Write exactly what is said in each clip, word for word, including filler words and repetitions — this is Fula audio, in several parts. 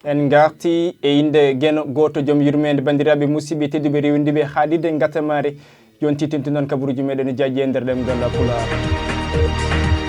En ngarti e innde Geno, gooto joom yurmeende. Banndiraaɓe musidɓe tedduɓe rewindiiɓe haalirde ngatamare, jonti tinti noon kabaruuji meɗen jaaji e nder ɗemngal Pulaar.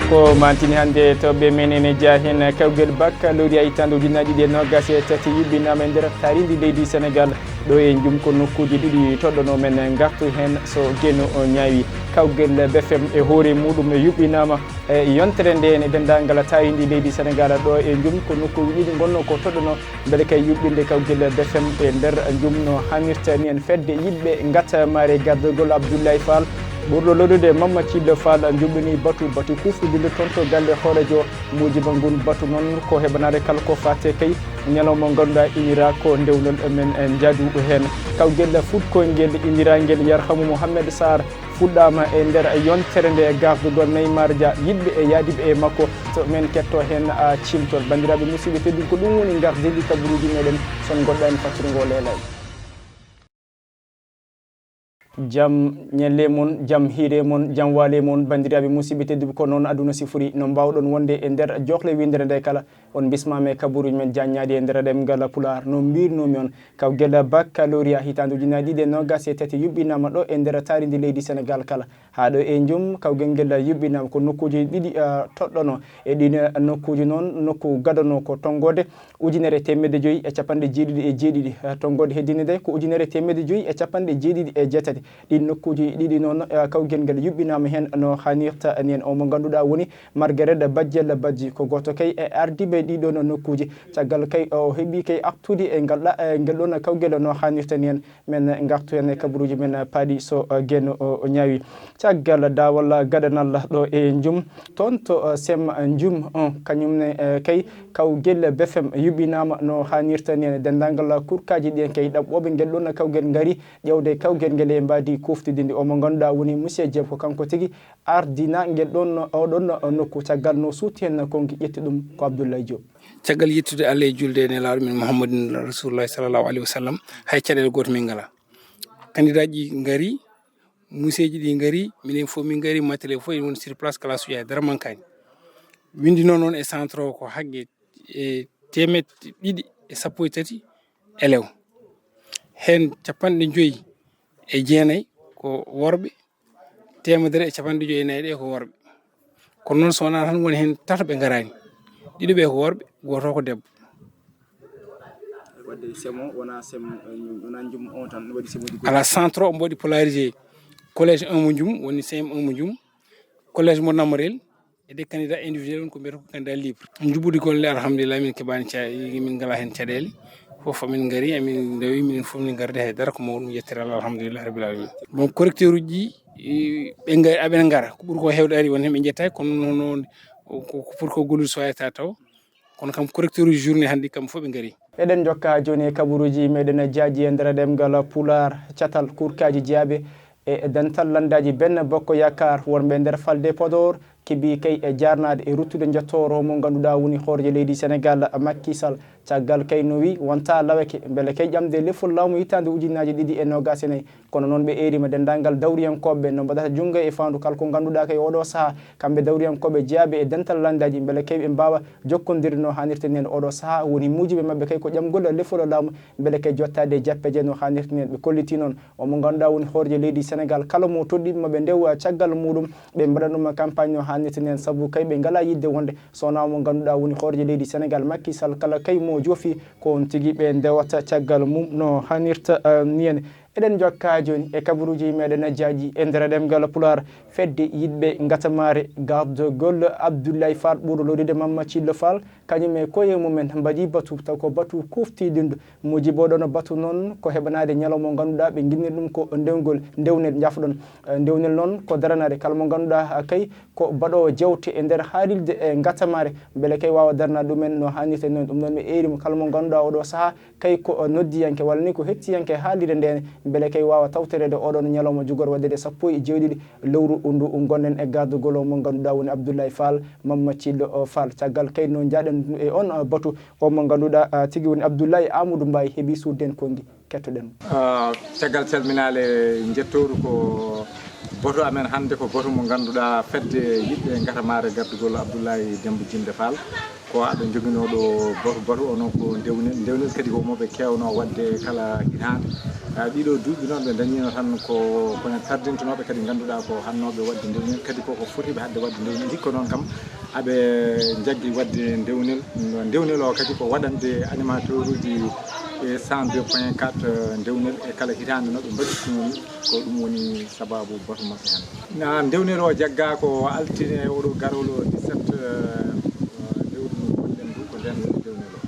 Ko mantini hannde toɓɓe men ene jeyaa heen kawgel baccalauréat hitaande ujunnaji ɗiɗi e noogas e tati yuɓɓinaama e nder taarindi leydi Senegaal. Ɗo e Njum ko nokkuuji ɗiɗi toɗɗono men ngartu heen so Geno o ñaawi. Kawgel B F M e hoore muɗum yuɓɓinaama e yontere nde e denndaangal taarindi leydi Senegaal. Ɗo e Njum ko nokkuuji ɗiɗi ngonno ko toɗɗono mbele kay yuɓɓinde kawgel B F M e nder Njum no hannirta ni en. Fedde yiɗɓe ngatamare gardagol Abdoulaye Fall ɓurɗo lollude Mamma Cillo Fall njuɓɓini batu, batu kuuftidinde toon to galle hooreejo. Muujiba ngun batu noon ko heɓanaade kala ko faati kay ñalawma mo ngannduɗaa inira ko ndewnol men njaadu heen. Kawgel fuɗkoyngel iniraangel Yarhamu Mohamed Sarr fuɗɗaama e nder yontere nde gardugol Neymar Dia, yiɗɓe e yaadiiɓe e makko. So men ketto heen, a, cimtol. Banndiraaɓe musidɓe tedduɓe, ko ɗum woni ngardiiɗi kabaruuji meɗen, so on ngoɗɗaani fattude ngo leelay. Jam ñalle mon, jam hiire mon, jam waale mon, banndiraaɓe musidɓe tedduɓe, ko noon aduna sifori. No mbaawɗon wonde e nder joohle winndere nde kala, on bismaama e kabaruuji men jaaññaaɗi e nder ɗemngal Pulaar. No mbirnoomi on, kawgel baccalauréat hitaande ujunnaji ɗiɗi e noogas e tati yuɓɓinaama ɗo e nder taarindi leydi Senegaal kala. Haa ɗo e Njum, kawgel ngel yuɓɓinaama ko nokkuuji ɗiɗi, ah, toɗɗono. E ɗiin nokkuuji noon, nokku gadano ko tonngoode ujunere e teemedde joyi e capanɗe jeeɗiɗi e jeeɗiɗi, ah, tonngoode heddiinde nde ko ujunere e teemedde joyi e capanɗe jeeɗiɗi e jeetati. Ɗiin nokkuuji ɗiɗi noon, ah, kawgel ngel yuɓɓinaama heen no haanirta ni en. O mo ngannduɗaa woni Margaret Bajjel Bajji, ko gooto kay e ardiiɓe ɗii ɗoon nokkuuji. Caggal kay o heɓi kay artude e ngal ɗa-, e ngel ɗoon kawgel no haanirta ni en. Men ngartu heen e kabaruuji men, eh, paaɗi so, eh, Geno o, o ñaawi. Caggal daawal gadanal ɗo e Njum, toon to, eh, Sem Njum on, kañum ne, eh, kay kawgel B F M yuɓɓinaama no haanirta ni en. Denndaangal kurkaaji ɗi en kay ɗaɓɓooɓe ngel ɗoon kawgel ngari ƴeewde kawgel ngel e mbaadi kuuftidinde. O mo ngannduɗaa woni Monsieur Diop, ko kanko tigi ardina ngel ɗoon, oɗon nokku. Caggal no suuti heen konngi, ƴetti ɗum ko Abdoulaye Diop. Caggal yettude Allah e julde e Nelaaɗo men Muhammadin Rasulullahi sallallahu alaihi wa sallam, hay caɗeele gooto min ngalaa. Kandidaaji ngari, museeji ɗi ngari, minen fof min ngari, matériel fof ene woni sur place, kala suuya dara mankaani. Winndinoo noon e centre o ko haqqe e teemedde ɗiɗi e sappo e tati élèves. Heen capanɗe joyi e jeenayi ko worɓe, teemedere e capanɗe joyi e nayi ɗe ko worɓe. Kono noon, so wonaa tan woni heen tato ɓe ngaraani. Ɗiɗo ɓe ko worɓe, gooto ko debbo. Wadde Sem o, wonaa Sem, eh, wonaa Njum o tan, waɗi Semuuji goɗɗi. Alaa, centre o mbo waɗi polarisé. Collège un mo Njum, woni C M un mo Njum. Collège mo Namarel, e des candidats individuels, woni ko mbiyata ko candidat libre. Njuɓɓudi golle, alhamdulillah, min keɓaani ca-, min ngalaa heen caɗeele. Fof min ngari, emin ndewi, minen fof min ngardi, hay dara, ko mawɗum, yettere Allah, alhamdulillah rabbil alamin. Bon, correcteur uji ɗi, i, ɓe ngari, aɓe ngara. Ko ɓuri ko heewde ari, won heen ɓe njettaaki, kono noon, ko, ko pour ko gollude soyata taw. Kono kam, correcteur uji journée hannde, kam fof ɓe ngari. Eɗen njokka jooni e kabaruuji meɗen jaaji e nder ɗemngal Pulaar. Catal kurkaaji jeyaaɓe e dental lanndaaji Benno Bokk Yaakaar wonɓe nder falnde Podor keɓii kay e jaarnaade e ruttude njettooro mo ngannduɗaa woni hooreejo leydi Senegaal, Macky Sall. Caggal kay no wi wonta lawake mbele kay ƴamde lefol laamu hitaande ujunnaaji ɗiɗi e noogaas e nayi. Kono noon ɓe eeriima denndaangal dawriyankooɓe no mbaɗata junngo e faandu kala ko ngannduɗaa kay oɗo sahaa, kamɓe dawriyankooɓe jeyaaɓe e dental lanndaaji mbele kay ɓe mbaawa jokkondirde no haanirta ni en oɗo sahaa. Woni muujibe maɓɓe kay ko ƴamgol lefol laamu mbele kay jottaade e jappeje no haanirta ni en. Ɓe kollitii noon o mo ngannduɗaa woni hooreejo leydi Senegaal, kala mo toɗɗii maɓe ndewa caggal muuɗum, ɓe mbaɗa ɗum campagne no haanirta ni en, sabu kay ɓe ngalaa yiɗde wonde so wonaa o mo ngannduɗaa woni hooreejo leydi Senegaal, Macky Sall, kala kay mo joofi ko on tigi ɓe ndewata caggal mum no haanirta, eh, ni en. Eɗen njokka jooni e kabaruuji meɗen jaaji e nder ɗemngal Pulaar. Fedde yiɗɓe ngatamaare gardagol Abdoulaye Fall ɓurɗo lollude Mamma Cillo Fall, kañum e koye mumen mbaɗi batu, taw ko batu kuuftiiɗindu. Muujibo ɗoon batu noon ko heɓanaade ñalawma mo ngannduɗaa ɓe ngiɗnii ɗum ko ndewgol, ndewnel, njaafo-ɗon, eh, ndewnel noon ko daranaade kala mo ngannduɗaa, ah, kay ko baɗoowo jeewte e nder haalirde e ngatamaare, mbele kay waawa daranaade ɗumen no haanirta noon. Ɗum noon mi eeriima kala mo ngannduɗaa oɗo sahaa kay ko, eh, noddiyanke walla ni ko hettiyanke haalirde ndee, mbele kay waawa tawtoreede oɗoon ñalawma jogor waɗde sappo e jeeɗiɗi lewru ndu ngonɗen e gardagol o mo ngannduɗaa woni Abdoulaye Fall, Mamma Cillo, o, Fall. Caggal kay no njaaɗen e oon, eh, batu o mo ngannduɗaa, ah, tigi woni Abdoulaye Amadou Mbaye heɓi suuɗde en konngi. Kettoɗen. Ah, caggal calminaale njettooru ko batu amen hannde ko batu mo ngannduɗaa fedde yiɗɓe ngatamaare gardagol Abdoulaye Demba Jinde Fall. Ko aɗa joginoo ɗo batu, batu o noon ko ndewnel. Ndewnel kadi ko mo ɓe keewno waɗde kala hitaande. Ah, ɗiɗo duuɓi noon ɓe dañiino tan ko, ko ene tardintonooɓe kadi ngannduɗaa ko hannooɓe waɗde ndewnel, kadi koko fotiiɓe haɗde waɗde ndewnel. Hikka noon kam aɓe njaggi waɗde ndewnel. Ndewnel o kadi ko waɗande animateur uji e cent deux point quatre ndewnel e kala hitaande no ɓe mbaɗirta noon. Ko ɗum woni sababu batu maɓɓe hannde. Na ndewnel o jaggaa ko altine oɗo garol dix-sept, eh, lewru ndu gonɗen ndu, ko ndeen woni ndewnel o.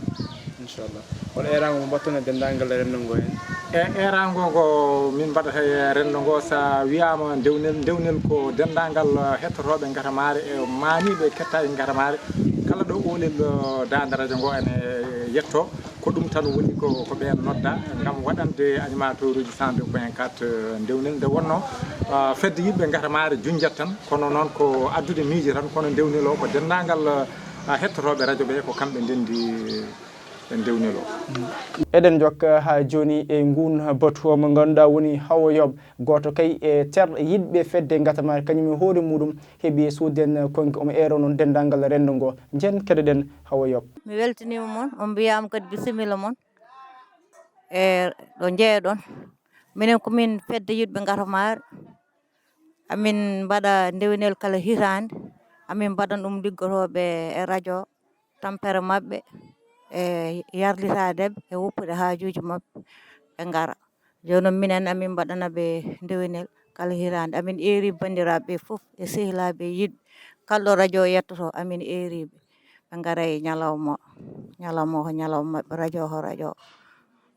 Inchallah. Kono eeraango mo mbaɗton e denndaangal renndo ngo heen? E eeraango ngo min mbaɗata e renndo ngo, so a wiyaama ndewnel, ndewnel ko denndaangal hettotooɓe ngatamaare e maaniiɓe kettaaki ngatamaare. Kala ɗo oolel, eh, daande radio ngo ene yettoo. Ko ɗum tan woni ko, ko ɓeen nodda ngam waɗande animateur uji cent deux point quatre, eh, ndewnel. Nde wonnoo, ah, fedde yiɗɓe ngatamaare junjat tan, kono noon ko addude miijo tan, kono ndewnel o ko denndaangal, ah, hettotooɓe radio ɓe, ko kamɓe ndenndi e ndewnel o. Eɗen njokka haa jooni e nguun batu o mo ngannduɗaa woni Hawo Yob, gooto kay e terɗe yiɗɓe fedde ngatamaare, kañum e hoore muɗum heɓi e suuɗde en konngi, omo eero noon denndaangal renndo ngo. Njehen keɗoɗen Hawo Yob. Mi weltiniima mon, on mbiyaama kadi bisimilla mon e ɗo njeyeɗon. Minen ko min fedde yiɗɓe ngatamaare. Amin mbaɗa ndewnel kala hitaande. Amin mbaɗan ɗum liggotooɓe e radio, tampere maɓɓe, e yarlitaade ɓe, e woppude haajuuji maɓɓe, ɓe ngara. Jooni noon minen, amin mbaɗana ɓe ndewnel kala hitaande. Amin eeri banndiraaɓe ɓe fof, e sehilaaɓe, e yiɗɓe. Kala ɗo radio yettotoo, amin eeri ɓe. Ɓe ngara e ñalawma, ñalawma o ko ñalawma maɓɓe, radio o ko radio.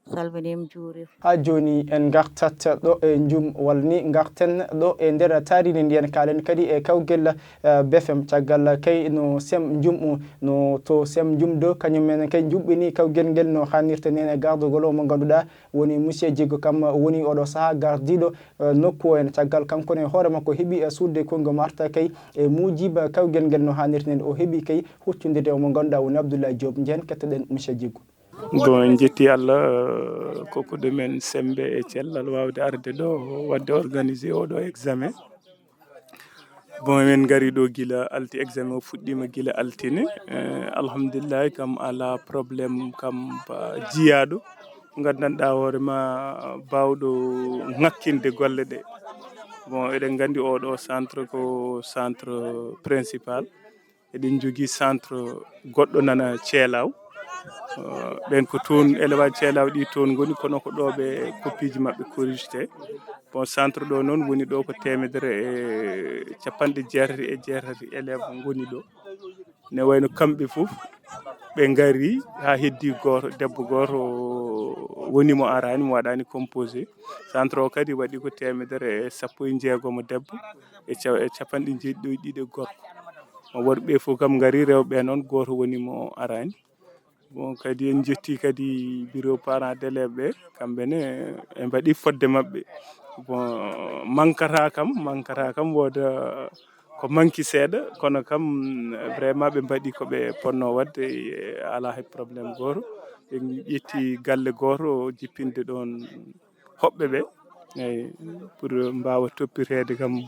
Salminiima, juuriima. Haa jooni en ngartat ɗo e njum, walla ni ngarten ɗo e nder taariindi ndi, en kaalen kadi e kawgel, eh, B F M, caggal kay no sem njum, no to sem njum ɗo, kañum en kay njuɓɓini kawgel ngel no haanirta ni e gardagol o mo ngannduɗaa woni monsieur Djigo, kam woni oɗo sahaa gardiiɗo, eh, nokku o en. Caggal kanko ne hoore makko heɓi, eh, suuɗde konngi mo arta kay e muujiba kawgel ngel no haanirta ni, o heɓi kay huccondirde o mo ngannduɗaa woni Abdoulaye Diop. Njehen kettoɗen monsieur Djigo. Bon, en njetti Allah, eh, kokkuɗo men semmbe e cellal waawde arde ɗo waɗde organisé oɗo examen. Bon, min ngari ɗo gila alti, examen o fuɗɗiima gila altine. Eh, alhamdulillahi, kam alaa problème, kam ba jiyaaɗo nganndanɗaa hoore ma baawɗo ŋakkinde golle ɗe. Bon, eɗen nganndi oɗo centre ko centre principal. Eɗen njogii centre goɗɗo nana Ceelaw. Eh, ɓen ko toon, élève aji Ceelaw ɗi toon ngoni, kono ko ɗo ɓe koppiiji maɓɓe corrigete. Bon, centre ɗo noon woni ɗo ko teemedere e capanɗe jeetati e jeetati élève ngoni ɗo. Ne wayno kamɓe fof ɓe ngari haa heddi gooto, debbo gooto woni mo araani, mo waɗaani composé. Centre o kadi waɗi ko teemedere e sappo e jeegomo debbo e ca-, e capanɗe jeeɗiɗo e ɗiɗo gorko. Worɓe fof kam ngari, rewɓe noon gooto woni mo araani. Bon, kadi en njetti kadi bureau parents d'élèves ɓe, kamɓe ne ɓe mbaɗi fodde maɓɓe. Bon, mankata kam, mankata kam wooda ko manki seeɗa, kono kam vraiment ɓe mbaɗi ko ɓe ponno waɗde, e alaa hay problème gooto. Ɓe ƴetti galle gooto jippinde ɗoon hoɓɓe ɓe, eyi, pour mbaawa toppiteede kam,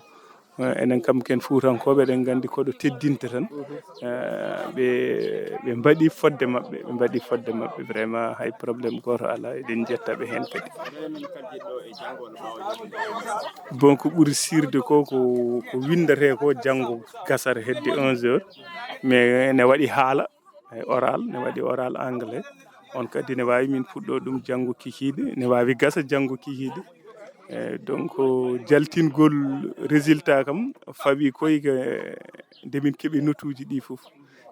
eh, enen kam ken Fuutankooɓe, eɗen nganndi ko ɗo teddinta tan. Eh, ɓe, ɓe mbaɗi fodde maɓɓe, ɓe mbaɗi fodde maɓɓe, vraiment hay problème gooto alaa, eɗen njetta ɓe heen kadi. Bon, ko ɓuri sirde ko, ko, ko winndetee ko janngo gasata hedde onze heures, mais ne waɗi haala, e oral, ne waɗi oral anglais. On kadi ne waawi min fuɗɗo ɗum janngo kikiiɗe, ne waawi gasa janngo kikiiɗe. E donc, jaltingol résultat kam fawi koy ke nde min keɓi notuuji ɗi fof.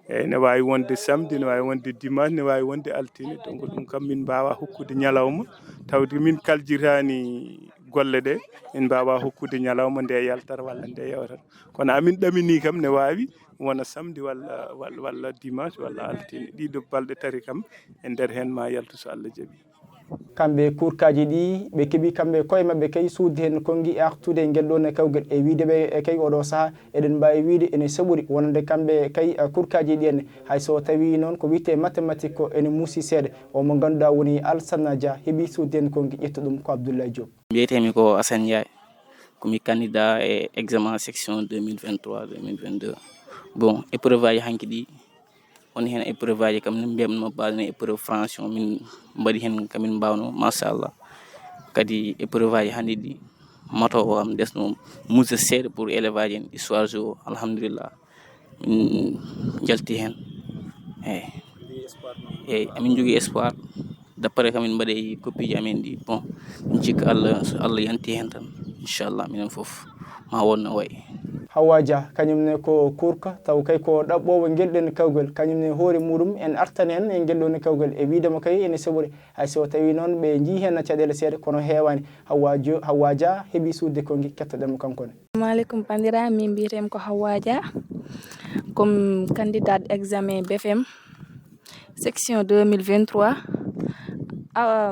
E ne waawi wonde samedi, ne waawi wonde dimanche, ne waawi wonde altine. Donc ɗum kam min mbaawa hokkude ñalawma, tawde min kaljitaani golle ɗe, min mbaawa hokkude ñalawma nde yaltata walla nde yawtata. Kono amin ɗamini kam ne waawi wona samedi walla, walla, walla dimanche walla altine. Ɗiɗo balɗe tati kam e nder heen ma yaltu so Allah jaɓi. Kamɓe kurkaaji ɗi ɓe keɓi kamɓe koye maɓɓe kay suuɗde heen konngi e artude e ngel ɗoon e kawgel e wiyde ɓe e kay oɗo sahaa eɗen mbaawi wiyde ene soɓori wonande kamɓe kay, eh, kurkaaji ɗi en. Hay so tawii noon ko wiyetee mathématique ko ene muusi seeɗa, o mo ngannduɗaa woni Alsana Dia heɓi suuɗde heen konngi, ƴetta ɗum ko Abdoulaye Diop. Mbiyetee-mi ko Assane Ndiaye, ko mi candidat e examen section deux mille vingt-trois deux mille vingt-deux. Bon, épreuve aji hanki ɗi, won heen épreuve aji kam min mbiyatno mbaɗen épreuve français o, min mbaɗi heen kamin mbaawno, machallah. Kadi épreuve aji hannde ɗi, matoowo am desno muse seeɗa pour élève aji en, histoire géo, alhamdulillah, min njalti heen. Eeyi. Eeyi, amin njogii espoir. D'après kamin mbaɗe koppiiji amen ɗi, bon, min cikka Allah, so Allah yanti heen tan, inchallah, minen fof ma won no wayi. Hawwa Dia, kañum ne ko kuurka, taw kay ko ɗaɓɓoowo ngel ɗen kawgel, kañum ne hoore muɗum en artani en e ngel ɗon kawgel, e wiide mo kay ene soɓori, hay so tawi noon ɓe njii heen caɗeele seeɗa, kono heewaani. Hawwa Jo-, Hawwa Dia heɓi suude konngi, kettoɗen mo kanko ne. Assalamu alaikum, bandira, min mbiyetee ko Hawwa Dia, comme candidate examen B F M, section deux mille vingt-trois. Ah,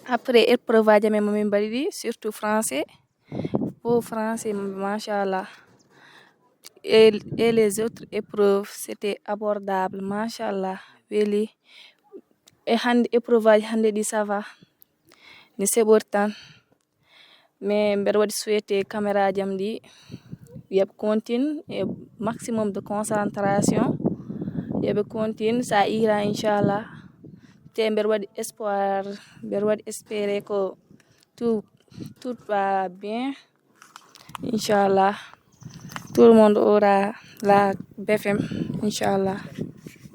après épreuve aji amen mo min mbaɗi ɗi, surtout français, pour français, machallah. Et, et les autres épreuves, c'était abordable, machallah. Weli. E hannde, épreuve aji hannde ɗi, ça va. Ne seɓori tan. Mais mbeɗa waɗi souhaité caméra jam ɗi, yoɓe continue e maximum de concentration, yoɓe continue, sa ira, inchallah. Te mbeɗa waɗi espoir, mbeɗa waɗi espéré ko tout, tout va bien, inchallah. Tout le monde aura la B F M, inchallah.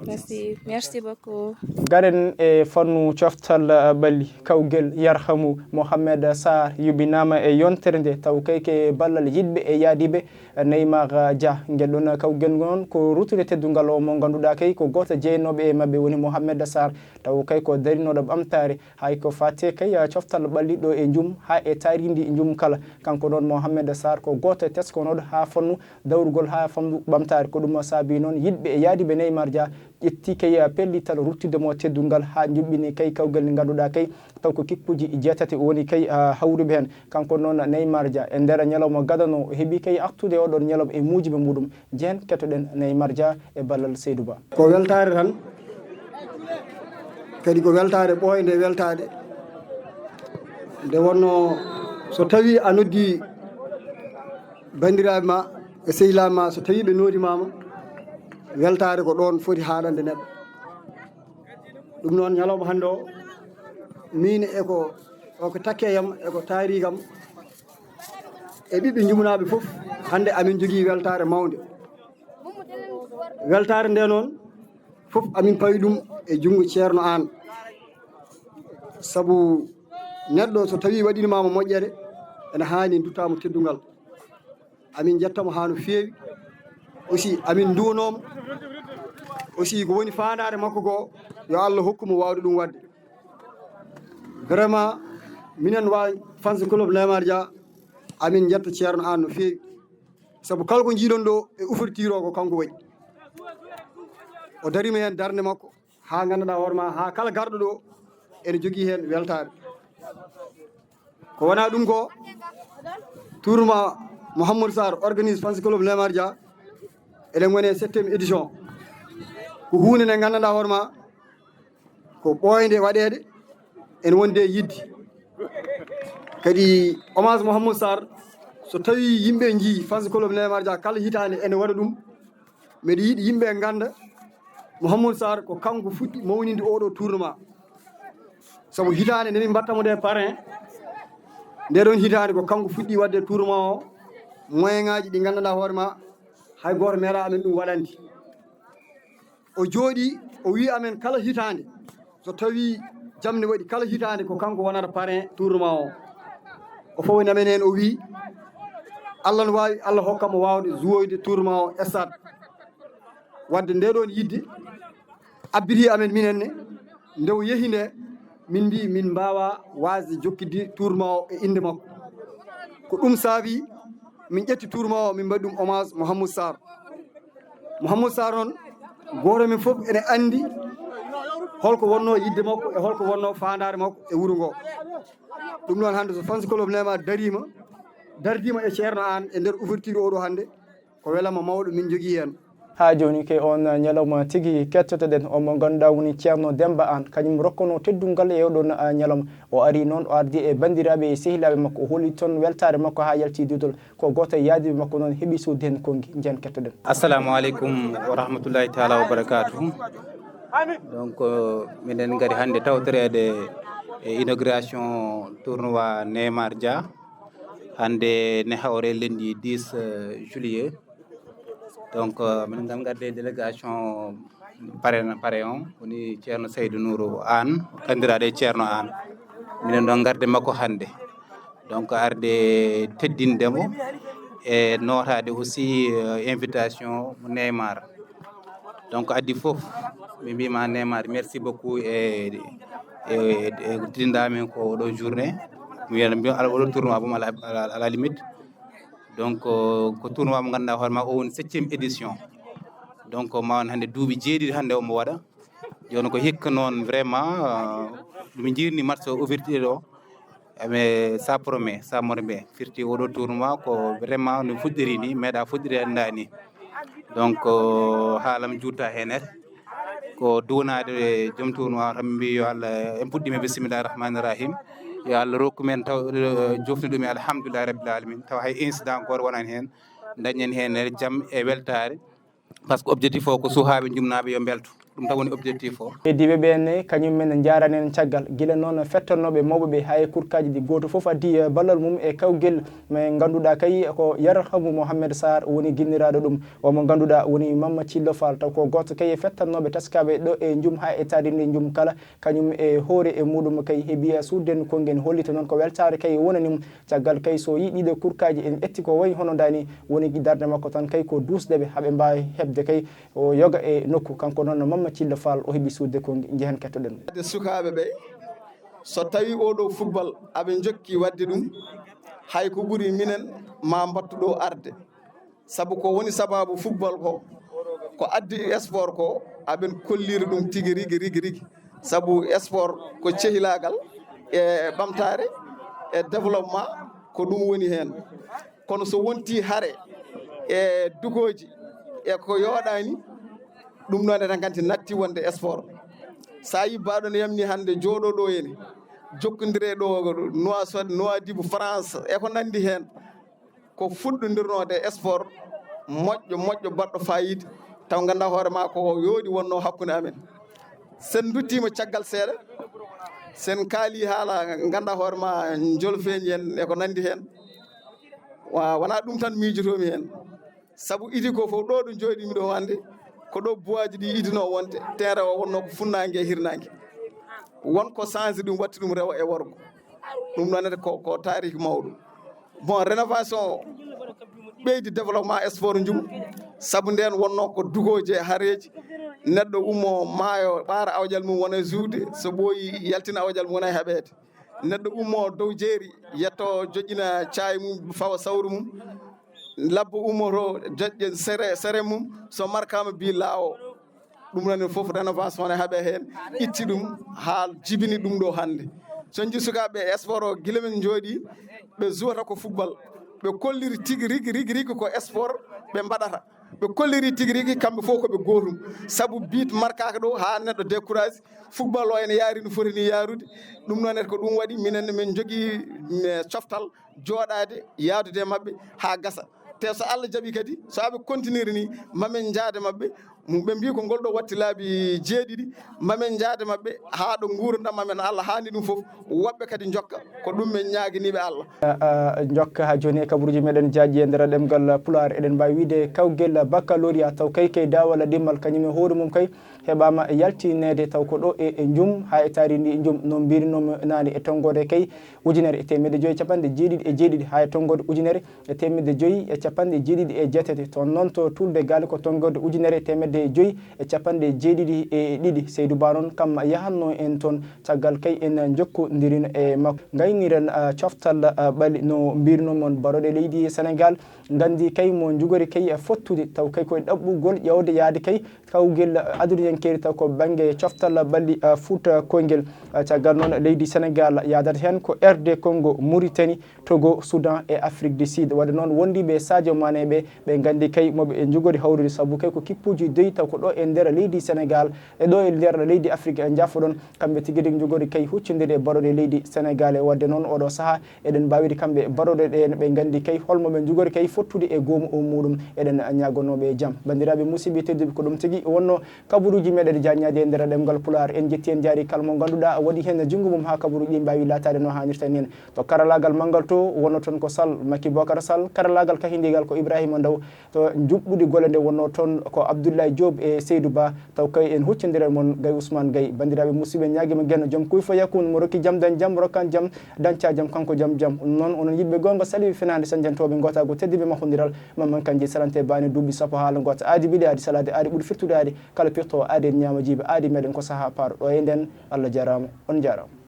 Merci, merci beaucoup. Garen e fannu coftal, uh, ɓalli, kawgel Yarhamu Mohamed Sarr yubinaama e yontere nde, taw kay ke ballal yiɗɓe e yaadiiɓe, uh, Neymar, uh, Dia. Ngel ɗon kawgel noon ko rutude teddungal o mo ngannduɗaa kay ko gooto jeynooɓe e maɓɓe woni Mohamed Sarr, taw kay ko darinooɗo ɓamtaare. Hay ko faate kay, uh, coftal ɓalli ɗo e njum haa e taarindi njum kala. Kanko noon Mohamed Sarr ko gooto e teskonooɗo haa fannu dawrugol haa fannu ɓamtaare. Ko ɗum saabi noon yiɗɓe e yaadiiɓe Neymar Dia ƴetti kay, ah, pellital ruttude mo teddungal haa njuɓɓini kay kawgel nde ngannduɗaa kay taw ko kippuuji jeetati woni kay, ah, hawruɓe heen. Kanko noon Neymar Dia e nder ñalawma gadano o heɓi kay artude oɗon ñalawma e muujiba muɗum. Jeen kettoɗen Neymar Dia e ballal Seydou Ba. Ko weltaare tan, kadi ko weltaare ɓooynde e weltaade. Nde wonnoo so tawii a noddii banndiraaɓe ma e sehilaaɓe ma, so tawii ɓe noodimaama, weltaare ko ɗoon foti haaɗande neɗɗo. Ɗum noon, ñalawma hannde o, miin e ko, o ko takke yam, e ko taari kam, e ɓiɓɓe njumunaaɓe fof, hannde amin njogii weltaare mawnde. Weltaare nde noon, fof amin pawi ɗum e junngo Ceerno Aan. Sabu neɗɗo so tawii waɗiima mo moƴƴere, ene haani duttaa mo teddungal. Amin njetta mo haa no feewi. Aussi, amin nduwanoo mo. Aussi, ko woni faandaare makko ko, yo Allah hokku mo waawde ɗum waɗde. Vraiment, minen waa fans club Neymar Dia, amin njetta Ceerno Aan no feewi. Sabu kala ko njiiɗon ɗo e ouverture o, ko kanko waɗi. O dariima heen darnde makko, haa nganndanɗaa hoore ma, haa kala garɗo ɗo ene jogii heen weltaare. Ko wonaa ɗum ko, tournoi Mouhamadou Sarr organise fans club Neymar Dia, eɗen ngoni e septième édition. Ko huunde nde nganndanɗaa hoore ma, ko ɓooynde waɗeede, ene wondi e yiɗde. Kadi hommage Mouhamadou Sarr, so tawii yimɓe njii fans club Neymar Dia kala hitaande ene waɗa ɗum, mbeɗa yiɗi yimɓe ngannda Mouhamadou Sarr ko kanko fuɗɗi mawninde oɗo tournoi. Sabu hitaande nde min mbaɗta mo nde parrain, nde ɗon hitaande ko kanko fuɗɗi waɗde tournoi o, moyen ŋaaji ɗi nganndanɗaa hoore ma, hay gooto meeɗaa amen ɗum waɗande. O jooɗii, o wii amen kala hitaande, so tawii jamde waɗi kala hitaande, ko kanko wonata parrain tournoi o. O fawni amen heen, o wii, Allah no waawi, Allah hokka mo waawde jouoyde tournoi o e stade. Wadde nde ɗon yiɗde abbitii amen minen ne, nde o yehi nde, min mbii min mbaawaa waasde jokkitde tournoi o e innde makko. Ko ɗum saabii min ƴetti tournoi o, min mbaɗi ɗum hommage Mouhamadou Sarr. Mouhamadou Sarr noon, gooto men fof ene anndi holko wonnoo yiɗde makko e holko wonnoo faandaare makko e wuro ngo. Ɗum noon, hannde so fans club Neymar dariima, dardiima e Ceerno Aan e nder ouverture oɗo hannde, ko welama mawɗo min njogii heen. Haa jooni kay, on ñalawma tigi kettotoɗen, on mo ngannduɗaa woni Ceerno Demmba Aan, kañum rokkono teddungal e oɗon, a, ñalawma. O ari noon, o ardi e banndiraaɓe e sehilaaɓe makko, o holli toon weltaare makko haa yalti duɗal. Ko gooto e yaadiiɓe makko noon heɓi suude heen konngi, njehen kettoɗen. Assalamu aleykum wa rahmatullahi taala wa barakatuhu. Donc, euh, miɗen ngari hannde tawtoreede e inauguration tournoi Neymar Dia. Hannde ne hawre lundi dix, euh, juillet. Donc, euh, minen kam ngarde délégation pare, pare on, woni Ceerno Seydou Nourou Aan, anndiraaɗo e Ceerno Aan. Minen ɗon ngarde makko hannde. Donc, arde teddinde mo e nootaade aussi, euh, invitation mo Neymar. Donc, addi fof, mi mbima Neymar, merci beaucoup e, e, e dinda min ko oɗo journée. Mi wiya, mi wiya, ala oɗo tournoi boom, à la, à la, à la limite. Donc, euh, ko tournoi mo ngannduɗaa hoore ma, o woni septième édition. Donc, ma won hannde duuɓi jeeɗiɗi hannde omo waɗa. Jooni ko hikka noon vraiment, euh, ɗum jirni match ouverture o. Mais ça promet, ça promet. Firti oɗo tournoi ko vraiment no fuɗɗiri ni, meeɗa fuɗɗiri anndaa ni. Donc, euh, haalam juutta heen et ko duwanaade joom tournoi o, tan mbi yo Allah, en puɗɗiima bismillahi rahmani rahim. Yo Allah rokku men taw, eh, jofni ɗum e alhamdulillahi rabbil alamin. Taw hay incident gooto wonani heen. Dañen heen jam e weltaare. Parce que objectif o ko suhaaɓe jumnaaɓe yo mbelto. Ɗum tan woni objectif o. Heddiiɓe ɓe ne, kañum men njaaranen caggal. Gila noon fettannooɓe mawɓe ɓe, haa e kurkaaji ɗi gooto fof addi, eh, ballal mum e kawgel mo ngannduɗaa kay ko Yarhamu Mohamed Sarr woni ginniraaɗo ɗum. O mo ngannduɗaa woni Mamma Thillo Fall, taw ko gooto kay e fettannooɓe taskaaɓe ɗo e Njum haa e taariindi Njum kala, kañum e hoore e muɗum kay heɓi suuɗde konngen, hollita noon ko weltaare kay wonani mo. Caggal kay so yii ɗiɗo kurkaaji en ƴetti ko wayi hono ndaa ni, woni darnde makko tan kay ko duusde ɓe haa ɓe mbaawi heɓde kay o yoga e nokku. Kanko noon Mamma Thillo Fall o heɓi suuɗde konngi, njehen kettoɗen mo. Wadde sukaaɓe ɓe, so tawi oɗo football aɓe njokki wadde ɗum, hay ko ɓuri minen ma mbattu ɗo arde. Sabu ko woni sababu football ko, ko addi sport ko, aɓen kolliri ɗum tigi rigi, rigi, rigi. Sabu sport ko cehilaagal e ɓamtaare e développement, ko ɗum woni heen. Kono so wonti hare e dugooji e ko yooɗaani, ɗum ɗon eɗen nganndi natti wonde sport. So a yii baaɗo no yamni hannde jooɗo ɗo ene, jokkondire ɗo Nouakchott, Nouadhibou, France, e ko nanndi heen. Ko fuɗɗondirnoode e sport moƴƴo, moƴƴo, baɗɗo faayiida, taw nganndaa hoore ma ko yooɗi wonno hakkunde amen. Sen nduttiima caggal seeɗa, sen kaali haala nganndaa hoore ma njolfeeñi en e ko nanndi heen. Wa-, wonaa ɗum tan miijotoomi heen. Sabu idi ko fof ɗo ɗo jooɗiimi ɗo hannde, ko ɗo buwaaji ɗi idinoo wonde, terrain o wonnoo ko funnaange e hirnaange. Won ko change ɗum, watti ɗum rewo e worgo. Ɗum ɗon ne ko, ko taariki mawɗo. Bon, rénovation o ɓeydi développement sport Njum, sabu ndeen wonnoo ko dugooji e hareeji, neɗɗo ummo maayo ɓaara awƴal mum wona e juuɗe, so ɓooyi yaltina awƴal mum wona e heɓeede. Neɗɗo ummo dow jeeri, yetto joƴƴina caayi mum, fawa sawru mum, labbo ummoto joƴƴe sere, sere mum, so markaama bi laawo. Ɗum ɗon fof rénovation ne haɓe heen, itti ɗum haa jibini ɗum ɗo hannde. So en njii sukaaɓe e sport o, gila men njooɗi, ɓe zuwata ko football, ɓe kolliri tigi rigi, rigi, rigi ko sport ɓe mbaɗata. Ɓe kolliri tigi rigi kamɓe fof ko ɓe gootum. Sabu biit markaaka ɗo haa neɗɗo décourage, football o ene yaari no foti ni yaarude. Ɗum ɗon ko ɗum waɗi minen min njogii, mm, coftal jooɗaade, yaadude e maɓɓe haa gasa. Te so Allah jaɓi kadi, so aɓe continuer ni, mamin njaade maɓɓe. Mo ɓe mbii ko ngol ɗo watti laabi jeeɗiɗi, mamin njaade maɓɓe haa ɗo nguurndam amen Allah haani ɗum fof. Woɓɓe kadi njokka, ko ɗum min ñaaginiiɓe Allah. A, a, njokka haa jooni e kabaruuji meɗen jaaji e nder ɗemngal Pulaar. Eɗen mbaawi wiyde kawgel baccalauréat taw kay, kay daawal ɗimmal kañum e hoore mum kay heɓaama yaltineede taw ko ɗo e, e Njum haa e taariindi Njum, no mbiirnoomi naane, e tonngoode kay ujunere e teemedde joyi e capanɗe jeeɗiɗi e jeeɗiɗi haa e tonngoode ujunere e teemedde joyi e capanɗe jeeɗiɗi e jeetati. Toon noon to Tulde Gaale ko tonngoode ujunere e teemedde e joyi e capanɗe jeeɗiɗi e ɗiɗi. Seydou Ba noon kam yahanno en toon, caggal kay en njokkondirino e makko. Ngayniren, ah, coftal, ah, ɓali no mbirno mon baroɗe leydi Sénégal. Nganndi kay mo njugori kay e fottude, taw kay koye ɗaɓɓugol ƴeewde yaade kay kawgel aduniyankeeri, taw ko bannge coftal ɓalli, ah, Fuuta Koyngel. Ah, caggal noon leydi Sénégal yaadata heen ko R D Congo, Mauritanie, Togo, Soudan e Afrique du Sud. Wadde noon wondiiɓe Sadio Mané ɓe, ɓe nganndi kay mo ɓe njugori hawrude, sabu kay ko kippuuji doyi taw ko ɗo e nder leydi Sénégal e ɗo e nder leydi Afrique, eh, njafoɗon. Kamɓe tigi rigi njugori kay huccondiri e baroɗe leydi Sénégal. E wadde noon oɗo sahaa eɗen mbawiri kamɓe baroɗe ɗe, ɓe nganndi kay holmo ɓe njugori kay fottude e goomu o muɗum. Eɗen ñaagonooɓe jam. Banndiraaɓe musidɓe tedduɓe, ko ɗum tigi wonno kabaruuji meɗen jaññaade e nder ɗemngal Pulaar. En njetti, en njaari kala mo ngannduɗaa waɗi heen junngo mum haa kabaruuji ɗi mbaawi laataade no haanirta ni. To karalaagal manngal to wonno toon ko Sall, Makki Bokar Sall, karalaagal kahindigal ko Ibrahima Ndaw, to njuɓɓudi golle nde wonno toon ko Abdoulaye Diop e Seydou Ba, taw kay en huccondire mon gay Ousmane Gaye. Banndiraaɓe musidɓe, ñaagiima Geno jom kuy fo yakun mo rokki jam dañ jam, rokkan jam, dañca jam, kanko jam jam. Ɗum noon onon yiɗɓe goonga saliwi fenaande sañjantooɓe ngootaagu tedduɓe mahondiral, mamman kanji salante baane duuɓi sappo haala ngoota aadi ɓiɗi aadi salaade aadi ɓuri firtude aadi, kala pirto aadi en ñaama jiiba aadi meɗen ko sahaa paaro ɗo e nden. Allah jaaraama, on jaaraama.